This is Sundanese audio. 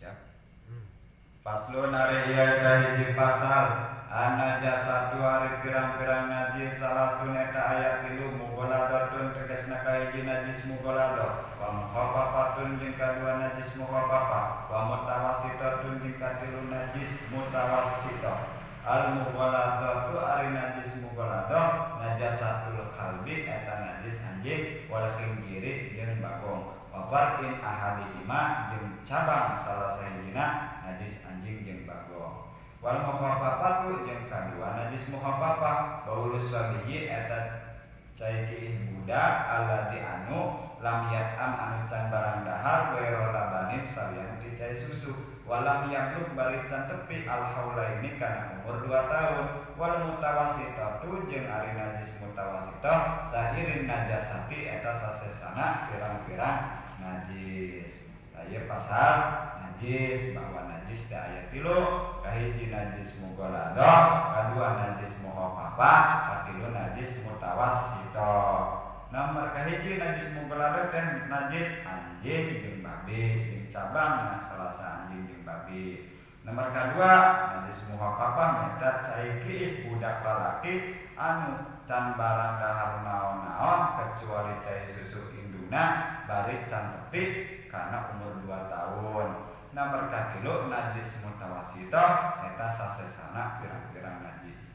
Siap. Faslun, ari ieu eta hiji pasal. An-najasatu, ari pirang-pirang najis, salasun, eta aya tilu. Mughalladhatun, tegasna kahiji najis mughalladhah, wa mukhaffafatun, jeung kadua najis mukhaffafah, wa mutawassitatun, jeung katilu najis mutawassitah. Al mughalladhatu, ari najis mughalladhah, najasatul kalbi, eta najis anjing, wal khinziri, jeung bagong, wa far'in ahadihima, jeung cabang salah sahijina najis anjing jeung bagong. Wal mukhaffafatu, jeung kadua najis mukhaffafah, baulus sabiyyi, eta cai kiih budak, alladzi, anu, lam yat'am, anu can barang dahar, ghaira labanin, salian ti cai susu, walam yablugh, bari can tepi, al haulaini, kana umur 2 tahun. Wal mutawassitatu, jeung ari najis mutawassitah, sairin najasati, eta sasesana pirang-pirang najis. Tah, ieu pasal najis, bahwa najis teh aya tilu: kahiji najis mughalladhah, kadua najis mukhaffafah, katilu najis mutawassitah. Nomor kahiji najis mughalladhah teh najis anjing jeung babi jeung cabang salah anjing jeung babi. Nomor kadua najis mukhaffafah nyaeta cai kiih budak lalaki anu can barang dahar naon-naon kecuali cai susu induna, bari can tepi kana umur 2 tahun. Nomor katilu najis mutawassitah eta sasesana pirang-pirang najis.